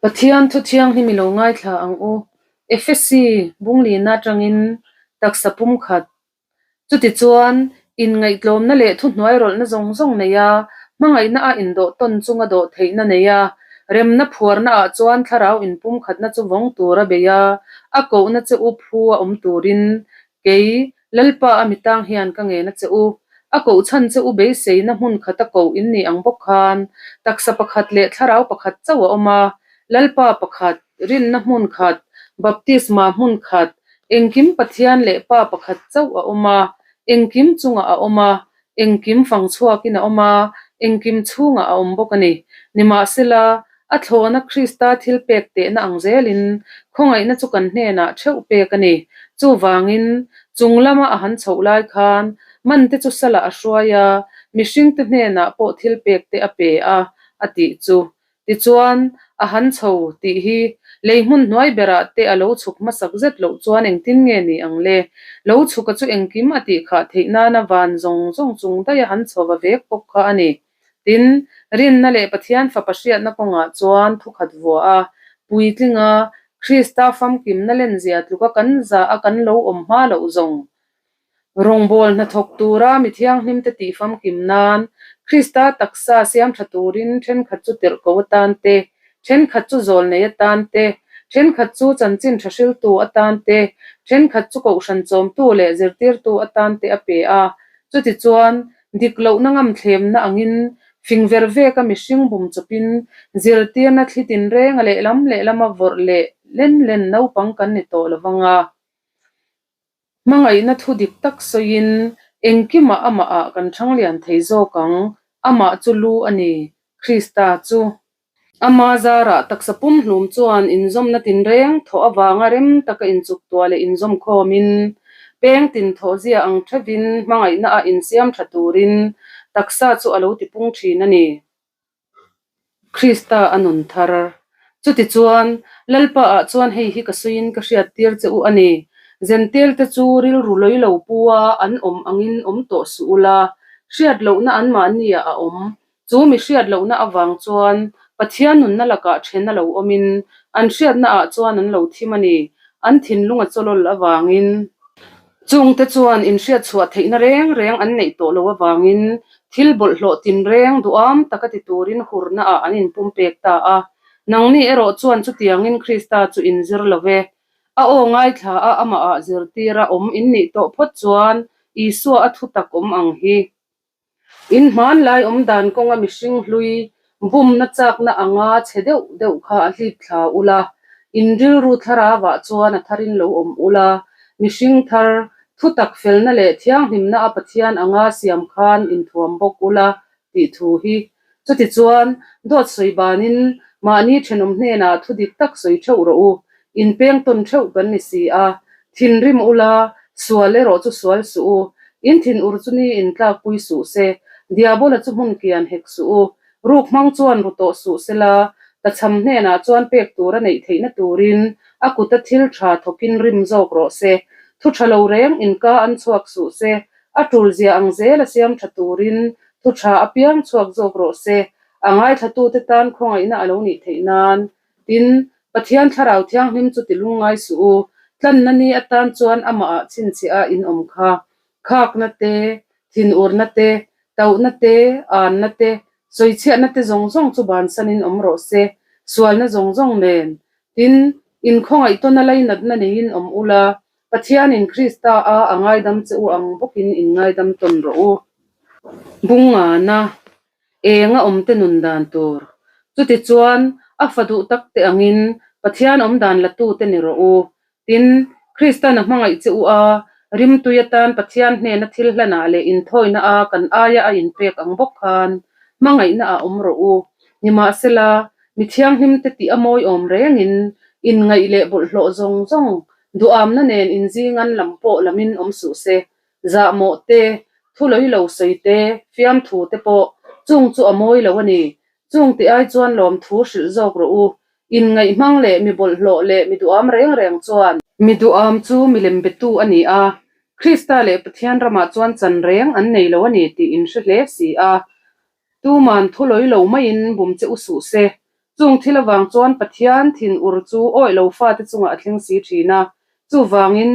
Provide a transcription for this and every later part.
Pathian thu thianghlim i lo ngaithla ang u. Efesi bunglina atangin taksa pumkhat. Chutichuan, inngaihtlawmna leh thuhnuairawlhna zawng zawng nei a, hmangaihna a indawh tawn chunga dawh theihna nei a, remna phuarna ah chuan thlarau inpumkhatna chu vawng tura bei a, a kohna che u phu a awm turin kei Lalpa a mitang hian ka ngen a che u. A koh chhan che u beiseina hmun khata koh in nih ang bawk khan taksa pakhat leh thlarau pakhat chauh a awm a, Lalpa pakhat, rinna hmun khat, baptisma hmun khat, engkim Pathian leh Pa pakhat chauh a awm a, engkim chungah a awm a, engkim fang chhuakin a awm a, engkim chhungah a awm bawk a ni. Nimahsela, a thlawna Krista thil pek tehna ang zelin khawngaihna chu kan hnenah theuh pek a ni. Chuvangin, chung lama a han chhoh lai khan mante chu salah a hruai a, mihringte hnenah pawh thil pekte a pe a, a tih chu. Tichuan, a han chho tih hi lei hmun hnuai berah te a lo chhuk hmasak zet loh chuan engtin nge ni ang le? Lo chhuka chu engkim a tih khah theih nana van zawng zawng chung daih a han chho va vek bawk kha a ni. Tin, rinna leh Pathian fapa hriatna kawngah chuan thukhat vuah a, puitlinga Krista famkimna lenzia tluka kan zah a kan lo awm hma loh zawng Rawngbawl hnathawk tura mi thianghlimte tih famkim nan, Krista taksa siam tha turin thenkhat chu tirhko atan te, thenkhat chu zawlnei atan te, thenkhat chu chanchin tha hriltu atan te, thenkhat chu kohhran chawmtu leh zirtirtu atan te a pe a. Chutichuan, dik lohna ngamthlemna angin fing ver veka mihring bum chawpin zirtirna thli tinrenga lehlam lehlama vawrh leh len len naupang kan ni tawh lovang a. Hmangaihna thu dik tak sawiin engkimah amahah kan ṭhanglian thei zawk ang, amah chu lu a ni, Krista chu. Ama zarah taksa pumhlum chuan inzawmna tinreng thawh avanga rem taka inchuktuah leh inzawm khawmin, peng tin thawhzia ang ṭhevin hmangaihna a insiam ṭha turin taksa chu a lo tipung ṭhin a ni. Krista a nun thar. Chutichuan, Lalpa ah chuan hei hi ka sawiin ka hriattir che u a ni. Zentelte chu rilru lawih lo pu a an awm angin awm tawh suh ula, hriat lohna anmahni ah a awm. Chu mi hriat lohna avang chuan Pathian nunna lakah then a lo awmin an hriatna ah chuan an lo thim a ni, an thinlung a chawlawl avangin. Chungte chuan inhriatchhuah theihna reng reng an neih tawh loh avangin thil bawlhhlawh tinreng duham taka ti turin hurnaah an inpumpek ta a. Nangni erawh chuan chutiangin Krista chu inzir lo ve. A aw ngaithla a amahah zirtira awm in nih tawh phawt chuan Isua a thutak awm ang hi. In hmanlai awmdan kawnga mihring hlui bumna chakna anga chhe deuh deuh kha a hlip thla ula, in rilru thlarauah chuan a tharin lo awm ula, mihring thar, thutak felna leh thianghlimna a Pathian anga siam khan inthuam bawk ula tih thu hi. Chutichuan, dawt sawi banin mahni thenawm hnenah thu dik tak sawi theuh rawh u, inpeng tawn theuh kan ni si a, thinrim ula, sual erawh chu sual suh u, in thinur chu ni in tlakpui suh se, diabola chu hmun kian hek suh u, ruk hmang chuan ru tawh suh sela, tachham hnenah chuan pek tur a neih theihna turin a kuta thil tha thawkin rim zawk rawh se, thu tha lo reng inka an chhuak suh se, a tulzia ang zel a siam tha turin thu tha apiang chhuak zawk rawh se, a ngaithlatute tan khawngaihna a lo nih theih nan. Tin, Pathian Thlarau Thianghlim chu ti lungngai suh u, tlanna ni atan chuan amahah chhinchhiah a inawm kha. Khakna te, thinurna te, tauhna te, anna te, sawichhiahna te zawng zawng chu bansanin awm rawh se, sualna zawng zawng nen. Tin, inkhawngaih tawna lainatna neiin awm ula, Pathianin Krista a a ngaidam che u ang bawkin in ngaidam tawn rawh u. Bungana, eng a awmte nun dan tur. Chutichuan, a fa duh tak te angin Pathian awm dan latute ni rawh u. Tin, Kristan a hmangaih che u a, rimtui atan Pathian hnena thil hlanah leh inthawina a kan aia a inpek ang bawk khan hmangaihna ah awm rawh u. Nimahsela, mi thianghlimte tih a mawi awm rengin inngaih leh bawlhhlawh zawng zawng Duhamna nen inzingan lam pawh lamin awm suh se, zahmawh te, thu lawi lo sawi te, fiamthu te pawh chung chu a mawi lo a ni. Chung tih ai chuan lawmthu hrilh zawk rawh u. Inngaih hmang leh mi bawlhhlawh leh mi duham reng reng chuan. Mi duham chu milem betu a ni a, Krista leh Pathian ramah chuan chan reng an nei lo a ni tih in hre hle si a. Tuman thu lawi lo maiin bum che u suh se. Chung thil avang chuan Pathian thin ur chu awih lo fate chungah a thleng si thin a. Chuvangin,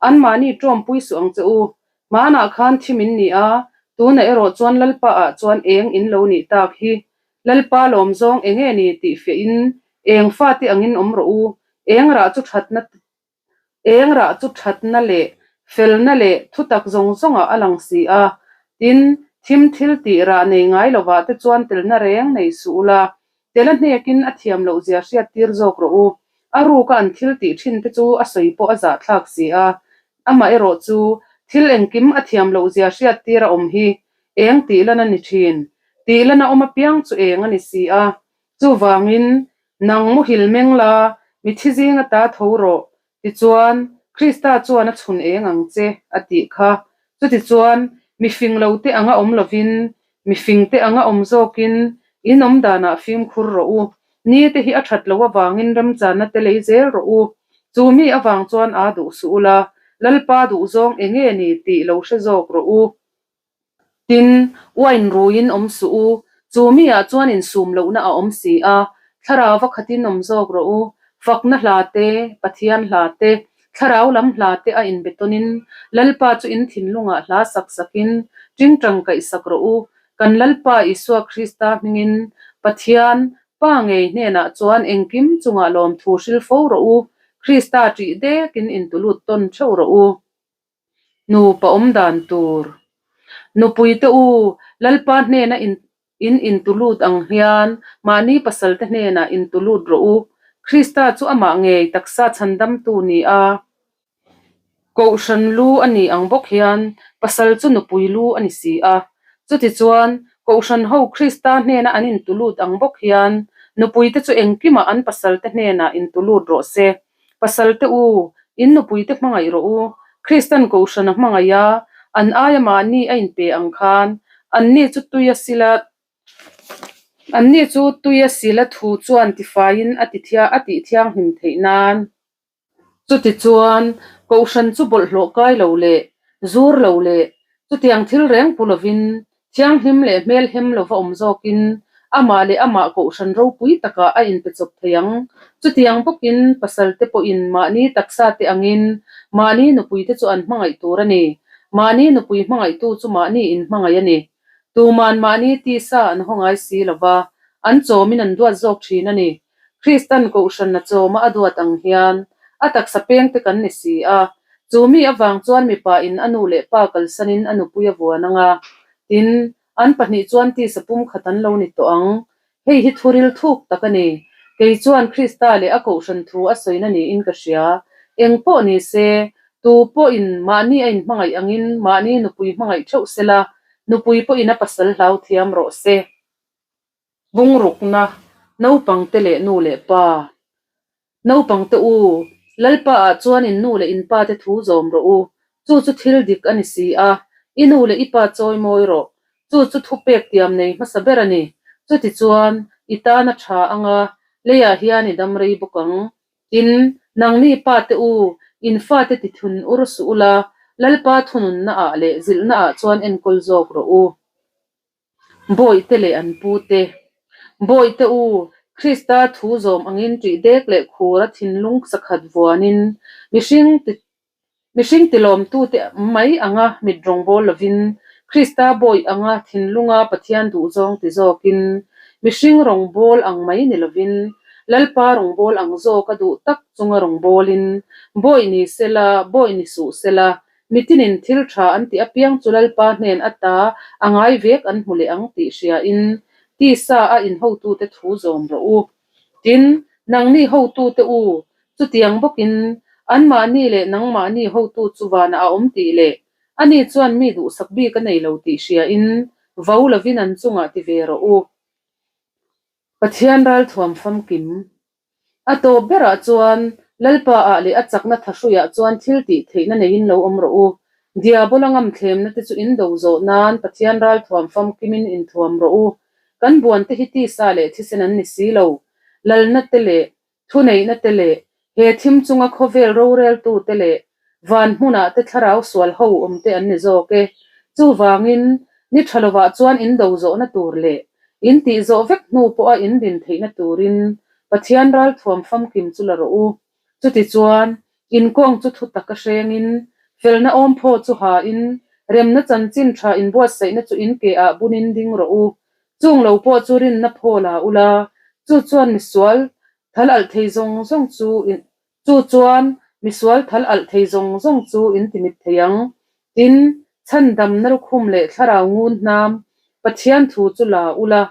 anmahni tawmpui suh ang che u. Hmanah khan thim in ni a, tunah erawh chuan Lalpa ah chuan eng in lo nih tak hi. Lalpa lawm zawng eng nge ni tih fiahin eng fate angin awm rawh u. Eng rah chu thatna Eng rah chu thatna leh felna leh thutak zawng zawngah a lang si a, tin, thim thil tih rah nei ngai lovah te chuan telna reng nei suh ula, tel a hnekin a thiam loh zia hriattir zawk rawh u. A ruka an thil tih thin te chu a sawi pawh a zahthlak si a, amaherawh chu thil engkim a thiam loh zia hriattir a awm hi eng tih lan a ni thin. Tih lan a awm apiang chu eng a ni si a, Chuvangin, nang muhil meng la, mi thi zing ata tho rawh, tichuan, Krista chuan a chhun eng ang che, a tih kha. Chutichuan, mi fing lo te anga awm lovin, mi fing te anga awm zawkin, in awm danah fimkhur rawh u. Ni te hi a that loh avangin remchanna te lei zel rawh u. Chu mi avang chuan aa duh suh ula, Lalpa duhzawng eng nge ni tih lo hre zawk rawh u. Tin, uain ruiin awm suh u, chu miah chuan insum lohna a awm si a, thlarau va khatin awm zawk rawh u, fakna hla te, Pathian hla te, thlarau lam hla te a inbe tawnin Lalpa chu in thinlungah hla sak sakin tingtang kaih sak rawh u, kan Lalpa Isua Krista hmingin Pathian, Pa ngei hnenah chuan engkim chungah lawmthu hril fo rawh u, Krista ṭih dekin intulut tawn ṭheuh rawh u. Nupa awm dan tur. Nupuite u, Lalpa hnena in in intulut ang hian mahni pasalte hnenah intulut rawh u. Krista chu amah ngei taksa chhandamtu ni a. Kohhran lu a ni ang bawk hian pasal chu nupui lu a ni si a. Chutichuan, Kohhran ho Krista hnena an intulut ang bawk hian nupuite chu engkimah an pasalte hnenah intulut rawh se. Pasalte u, in nupuite hmangaih rawh u. Kristan Kohhran a hmangaih a, an aia mahni a inpe ang khan, anni chu tui a sila anni chu tui a sila thu chuan tifaiin a ti a tih thianghlim theih nan. Chutichuan, Kohhran chu bawlhhlawh kai lo leh zur lo leh chutiang thil reng pu lovin Thianghlim leh hmelhem lova awm zawkin amah leh amah kohhran ropui takah a inpe chawp thei ang. Chutiang bawkin pasalte pawhin mahni taksa te angin mahni nupuite chu an hmangaih tur a ni. Mahni nupui hmangaihtu chu mahni inhmangaih a ni. Tuman mahni tisa an haw ngai si lova, an chawmin an duat zawk thin a ni. Kristan kohhran a chawma a duat ang hian a taksa pengte kan ni si a, chu mi avang chuan mipa in a nu leh pa kalsanin a nupui a vuan ang a, tin, an pahnih chuan tisa pumkhat an lo ni tawh ang. Hei hi thuril thuk tak a ni. Kei chuan Krista leh a kohhran thu a sawina niin ka hria. Eng pawh ni se, tu pawhin mahni a inhmangaih angin mahni nupui hmangaih theuh sela, nupui pawhin a pasal hlau thiam rawh se. Bungrukna, naupangte leh nu leh pa. Naupangte u, Lalpa ah chuan in nu leh in pa te thu zawm rawh u. Chu chu thil dik a ni si a, i nu leh i pa chawi mawi rawh. Chu chu thupek tiam nei hmasa ber a ni. Chutichuan, i tan a tha anga, leiah hian i dam rei bawk ang. Tin, nangni pa te u, in fate ti thun ur suh ula, Lalpa thununna ah leh zilhna ah chuan enkawl zawk rawh u. Bawihte leh an pute. Bawihte u, Krista thu zawm angin ṭih dek leh khura thinlung sakhat vuanin mihring ti mihring tilawmtute mai anga mit rawngbâwl lovin, Krista bawih anga thinlunga Pathian duhzawng ti zawkin, mihring rawngbâwl ang mai ni lovin, Lalpa rawngbâwl ang zawka duh tak chunga rawngbâwlin, bawih ni sela, bawih ni suh sela, Mitinin thil tha an tih apiang chu Lalpa hnen ata a ngai vek an hmu leh ang tih hriain tisa a inhotute thu zawm rawh u. Tin, nangni hotute u, chutiang bawkin anmahni leh nangmahni hotu chu vanah a awm tih leh ani chuan mi duhsak bik a nei lo tih hriain vo lovin an chungah ti ve rawh u. Pathian ralthuam famkim A tawp berah chuan Lalpa ah leh a chakna thahruiah chuan thil tih theihna neiin lo awm rawh u. Diabola ngamthlemna te chu in do zawh nan Pathian ralthuam famkimin inthuam rawh u. Kan buan te hi tisa leh thisen an ni si lo. Lalna te leh thuneihna te leh he thim chunga khawvel roreltu te leh van hmunah te thlarau sual ho awm te an ni zawk e. Chuvangin, ni tha lovah chuan in do zawhna tur leh. In tih zawh vek hnu pawha in din theihna turin Pathian ralthuam famkim chu la rawh u. Chutichuan, inkawng chu thu taka hrengin, felna awmphaw chu hain, remna chanchin tha inbuatsaihna chu in ke ah bunin ding rawh u. Chung lo pawh chu rinna phaw la ula, chu chuan misual thal alh thei zawng zawng chu Chu chuan misual thal alh thei zawng zawng chu in ti mit thei ang. Tin, chhandamna lukhum leh thlarau ngun hnam Pathian thu chu la ula,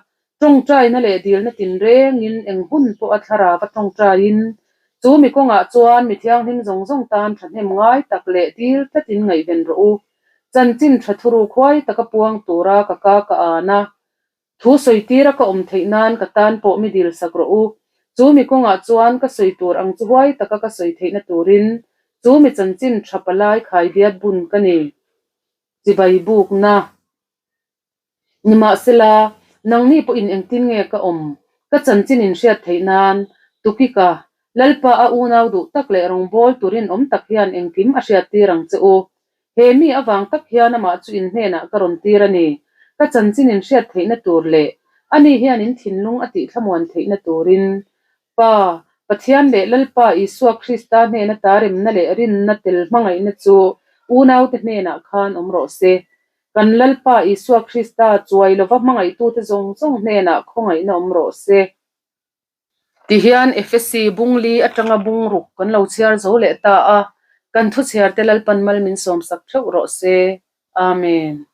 tawngtaina leh dilna tinrengin eng hun pawh a thlarau a tawngtaiin, chu mi kawngah chuan mi thianghlim zawng zawng tan thahnem ngai tak leh dil tlatin ngaihven rawh u. Chanchin tha thuruk huai taka puang tura ka ka ka an a, Thu sawi tira ka awm theih nan ka tan pawh mi dil sak rawh u. Chu mi kawngah chuan ka sawi tur ang chu huai taka ka sawi theihna turin chu mi chanchin tha palai khai diat bun ka ni. Chibai bukna. Nimahsela, nangni pawhin engtin nge ka awm? Ka chanchin in hriat theih nan Tukika, Lalpa a unau duh tak leh rawngbawl turin awm tak hian engkim a hriattir ang che u. He mi avang tak hian amah chu in hnenah ka rawn tir a ni. Ka chanchin in hriat theihna tur leh ani hian in thinlung a tihthlamuan theihna turin Pa, Pathian leh Lalpa Isua Krista hnena taremna leh rinna tel hmangaihna chu unaute hnenah khan awm rawh se. Kan Lalpa Isua Krista chuai lova hmangaihtute zawng zawng hnenah khawngaihna awm rawh se. Tihian Efesi bungli atanga bungruk kan lo chhiar zo leh ta a, kan thuchhiarte Lalpan mal min sawmsak theuh rawh se. Amen.